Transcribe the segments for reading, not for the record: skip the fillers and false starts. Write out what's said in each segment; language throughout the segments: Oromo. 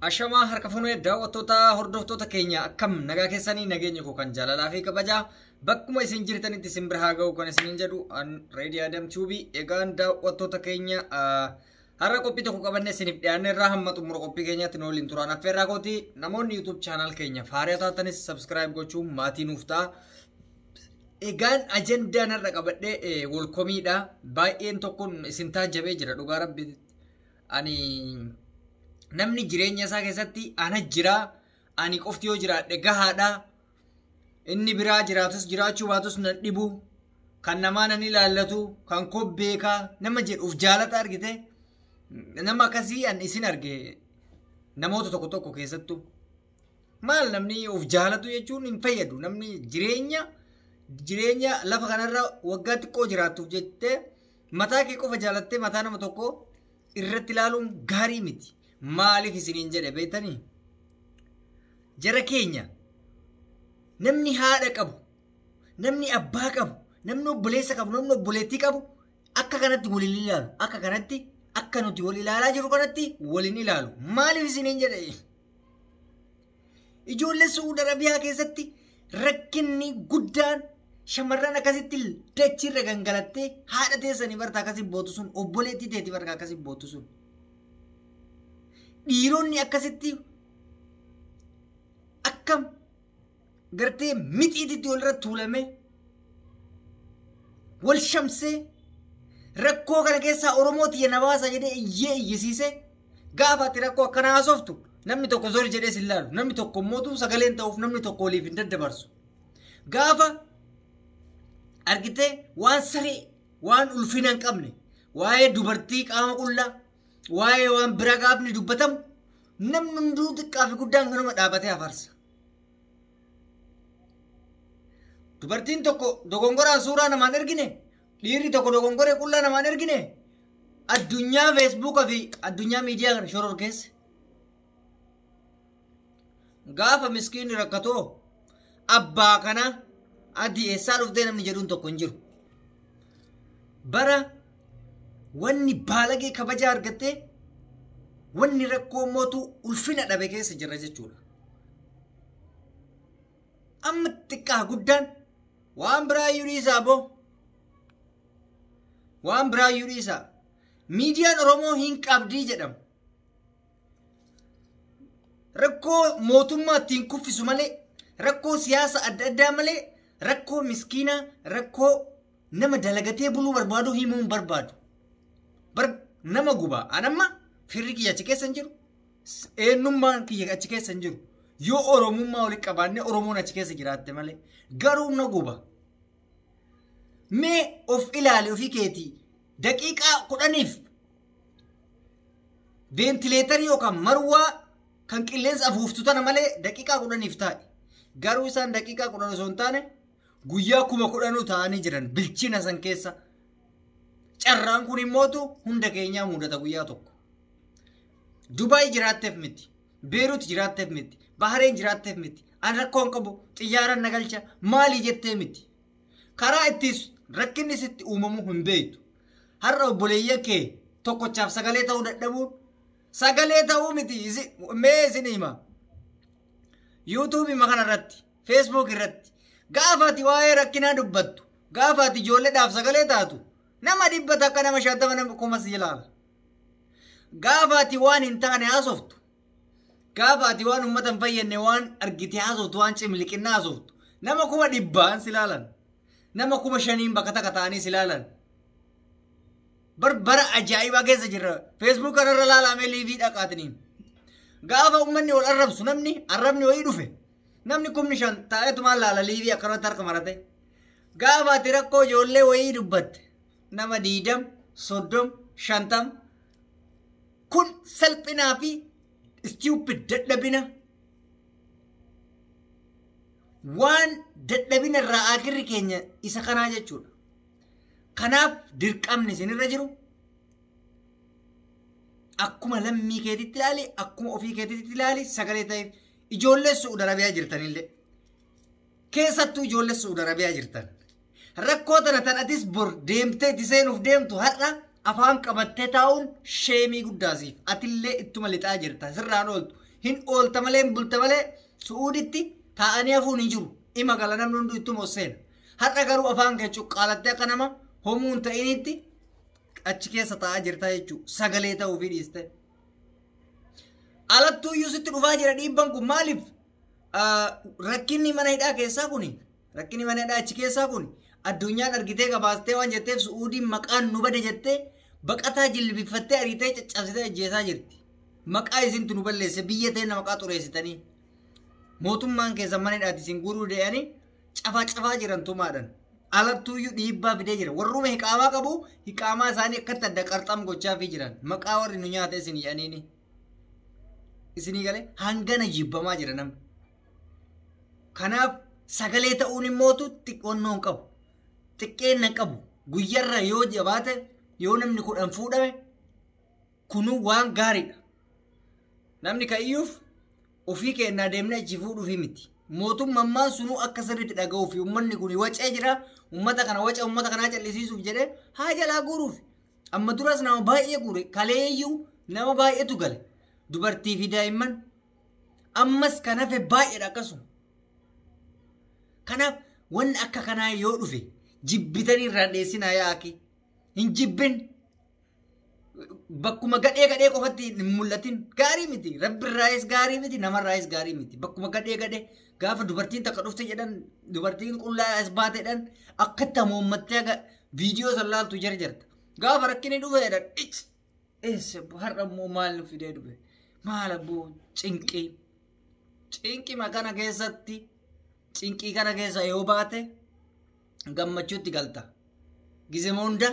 Ashamaa harka fuunee daawwattoota hordoftoota keenya akkam nagaa keessanii nageenya koo kan jaalalaa fi kabajaa bakkuma isin jirtanitti isin bira haa ga'u kan isiniin jedhu an Reedii Adam Tuubii. Egaan daawwattoota keenya har'a qophii tokko qabannee isiniif dhiyaanne irraa hamma xumura qophii keenyaatti nu waliin turaan affeerraa kooti. Namoonni YouTube channel keenya faaraa taatanis subscribe gochuun maatii nuuf ta'a. Egaan ajandaan har'a qabadhee wolkomiidha. Baay'een tokkoon isin taajjabee jira dhugaa rabbi. Ani namni jireenya isaa keessatti ana jira, ani qofti yoo jiraadhe gahaadha, inni biraa jiraatus jiraachuu baatus nan dhibu, kan namaa nan ilaallatu, kan koo beekaa nama jedhuuf jaalata argite. Nama akkasii an isin arge namoota tokko tokko keessattuu. Maal namni of jaalatu jechuun hin fayyadu. Namni jireenya lafa kanarra waggaa xiqqoo jiraattuuf jettee mataa kee qofa jaalattee mataa nama tokko irratti ilaaluun gaarii miti. Maaliif isiniin jedhe beektanii? Jara keenya namni haadha qabu, namni abbaa qabu, namni obboleessa qabu, namni obboleettii qabu akka kanatti waliin ilaalu. Akka kanatti akka nuti wal ilaalaa jiru kanatti waliin ilaalu. Maaliif isiniin jedhe? Ijoollee Suudi Arabiyaa keessatti rakkinni guddaan shamarran akkasitti dachiirra gangalattee haadha teessanii barta akkasii bootu sun, obboleettii teetii barta akkasii bootu sun. Dhiironni akkasitti akkam gartee mixiititti walirra tuulame wal shamsee rakkoo kana keessaa Oromoo tiyya na baasa jedhee iyyee iyyisiisee gaafa ati rakkoo akkanaa haasoftu namni tokko zor jedhee sin laalu, namni tokko immoo sagaleen ta'uuf namni tokko waliif hin daddabarsu. Gaafa argitee waan saree waan ulfina hin qabne waa'ee dubartii qaama qullaa waa'ee waan bira gaafni dubbatamu namni hunduu xiqqaa fi guddaan kanuma dhaabatee afarsa. Dubartiin tokko dogongoraan suuraa namaan ergine, dhiirri tokko dogongoree qullaa namaan ergine, addunyaa feesbuuka fi addunyaa miidiyaa kana shororkeesse. Gaafa miskiinni rakkatoo abbaa kana ati eessaa dhuftee namni jedhuun tokko hin jiru. Bara wanni baalagee kabajaa argattee wanni rakkoo mootu ulfina dhabe keessa jirra jechuudha. Amma xiqqaa guddaan waan biraa iyyuu dhiisaa boo. Waan biraa iyyuu dhiisaa. Miidiyaan Oromoo hin qabdii jedhamu. Rakkoo mootummaa ittiin kuffisu malee, rakkoo siyaasa adda addaa malee, rakkoo miskiinaa, rakkoo nama dalagatee buluu barbaadu himuu hin barbaadu. Nama gubaa. An amma firri kiyya achi keessa hin jiru. Eenyummaan kiyya achi keessa hin jiru. Yoo Oromummaa walitti qabaannee Oromoon achi keessa jiraatte malee garuu na guba. Mee of ilaali ofii keetii daqiiqaa 10 veentileetarii yookaan marwaa kan qilleensa afuuftu tana malee daqiiqaa 10 taa'e. Garuu isaan daqiiqaa 10 osoo hin taane guyyaa 10,000 taa'anii jiran bilchina san keessa. Carraan kun immootu hunda keenyaa mudata guyyaa tokko. Dubaay jiraatteef miti, Beerut jiraatteef miti, Bahareen jiraatteef miti, an rakkoon qabu xiyyaaraan na galcha maalii jettee miti. Karaa ittis rakkinni sitti uumamuu hin beektu. Har'a obboleeyyan kee tokkochaaf sagalee ta'uu dadhabuun sagalee ta'uu miti. Mee isin hima. YouTube kana irratti, Facebook irratti gaafa ati waa'ee rakkinaa dubbattu, gaafa ati ijoolleedhaaf sagalee taatu nama 100 nama 50 nama 1000 si ilaala. Gaafa ati waan hin taane haasoftu, gaafa ati waan uummata hin fayyadne waan argite haasoftu, waan cimliqinnaa haasoftu, nama 100,000 si ilaalan, nama 5,000 bakka takka ta'anii si ilaalan. Bara ajaa'ibaa keessa jirra. Facebook kanarra ilaalamee liivii dhaqaatiniin. Gaafa uummanni wal arrabsu namni arrabni wayii dhufe namni 5,000 taa'eetumaan laala liivii akkanatti harka marate. Gaafa ati rakkoo ijoollee wayii dubbatte nama 20, 30, 50 kun salphinaa fi stupid dadhabina waan dadhabina irraa akirri keenya isa kanaa jechuudha. Kanaaf dirqamni isinirra jiru akkuma lammii keetitti ilaali, akkuma ofii keetitti ilaali sagalee ta'eef ijoollee Suudi Arabiyaa jirtanillee keessattuu ijoollee Suudi Arabiyaa jirtan rakkoo tana tan atis bor deemtee itti seenuuf deemtu har'a afaan qabattee taa'uun sheemii guddaasiif atillee ittuma lixaa jirta sirraan ooltu. Hin oolta malee hin bulta malee Su'uuditti taa'anii hafuun hin jiru. Ima gala namni hunduu ittuma ol seena. Har'a garuu afaan kee cuqqaalattee akka nama homuu hin ta'initti achi keessa taa'aa jirta jechuudha. Sagalee ta'uufii dhiiste. Alattuu iyyuu sitti dhufaa jira dhiibban kun maaliif? Rakkinni mana hidhaa keessaa kuni, rakkinni mana hidhaa achi keessaa kun addunyaan argitee gabaastee waan jetteef, Su'uudiin maqaan nu bade jettee baqataa jilbifattee ariitee caccabsitee ajjeesaa jirti. Maqaa isintu nu balleesse, biyya teenya maqaa xureessitanii. Mootummaan keessa mana hidhaati isin guuruu dee'anii cafaa cafaa jiran tumaadhaan. Alattuuyyuu dhiibbaa fidee jira. Warruma hiqaamaa qabu hiqaamaa isaanii akkatti adda qarxam gochaafii jiran. Maqaa warri nu nyaate isin jedhaniini. Isinii galee hangana jibbamaa jira namni. Kanaaf sagalee ta'uun immootu xiqqoonnoo hin qabu. Xiqqeenna hin qabu. Guyyarra yoo jabaate, yoo namni 10 fuudhame, kunuu waan gaariidha. Namni ka'iyyuuf ofii keenyaa deemnee achi fuudhuufi miti. Mootummaan sunuu akka sirriitti dhaga'uu fi uummanni kun wacee jira. Uummata kana waca uummata kanaa callisiisuuf jedhee haa jalaa guuruuf. Amma duras nama baay'ee guure, kaleeyyuu nama baay'eetu gale. Dubartii fi daa'imman ammas kan hafe baay'eedha akkasuma. Kanaaf wanni akka kanaa yoo dhufe jibbitanii irraa dheessinaa yaa'aki. Hin jibbin. Bakkuma gadhee gadhee qofatti hin mul'atin, gaarii miti. Rabbi irraayis gaarii miti, namarraayis gaarii miti. Bakkuma gadhee gadhee gaafa dubartiin takka dhufte jedhan, dubartiin qullaa as baate jedhan, akkatti hamoommattee aga viidiyoo san laaltu jarjarta. Gaafa rakkinni dhufe jedhan, ic eessa har'a immoo maal nu fidee dhufe, maal abboo cinqii. Cinqima kana keessatti, cinqii kana keessa yoo baate gammachuutti galta. Gizema hunda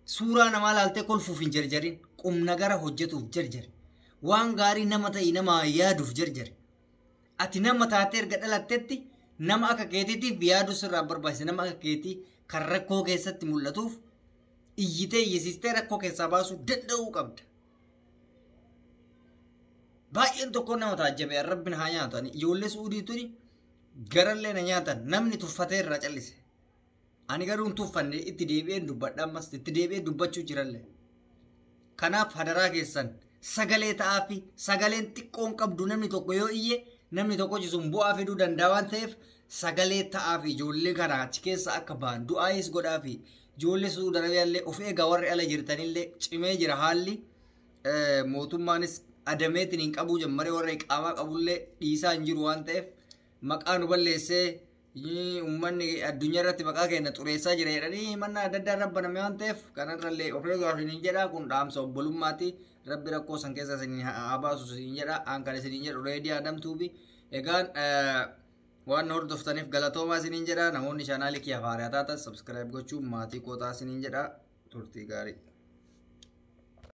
suuraa namaa laaltee kolfuuf hin jarjarin, qumna gara hojjetuuf jarjari. Waan gaarii nama ta'i, nama yaaduuf jarjari. Ati nama taatee erga dhalattetti nama akka keetiitiif yaaduu sirraa barbaachisa. Nama akka keetii kan rakkoo keessatti mul'atuuf iyyitee iyyisiistee rakkoo keessaa baasuu danda'uu qabda. Baay'een tokko nama taajjabe, Rabbin haa nyaatu. Ani ijoollee Suudii tuni garallee na nyaatan, namni tuffatee irraa callise. Ani garuu hin tuffanne, itti deebi'een dubbadha, ammas itti deebi'ee dubbachuu jirallee. Kanaaf hadaraa keessan sagalee ta'aa fi sagaleen xiqqoon qabdu namni tokko yoo iyye namni tokko sun bu'aa fiduu danda'a waan ta'eef, sagalee ta'aa fi ijoollee kana achi keessa akka ba'an du'aayis godhaa fi ijoollee Suudi Arabiyaallee of eegaa. Warri ala jirtanillee cimee jira haalli, mootummaanis adameetiin hin qabuu jammaree warra iqaamaa qabullee dhiisaa hin jiru waan ta'eef, maqaa nu balleessee uummanni addunyaa irratti maqaa keenya xureessaa jira jedhanii manna adda addaa irra baname waan ta'eef, kanarrallee of eegaa isiniin jedha. Kun dhaamsa obbolummaati. Rabbi rakkoo san keessa isin haa baasu isiniin jedha. Aan kan isiniin jedhu Reedii Adamtuubi. Egaan waan hordoftaniif galatoomaa isiniin jedha. Namoonni chaanaalii kiyya haaraa taatan subscribe gochuun maatii kootaa isiniin jedha. Turtii gaarii.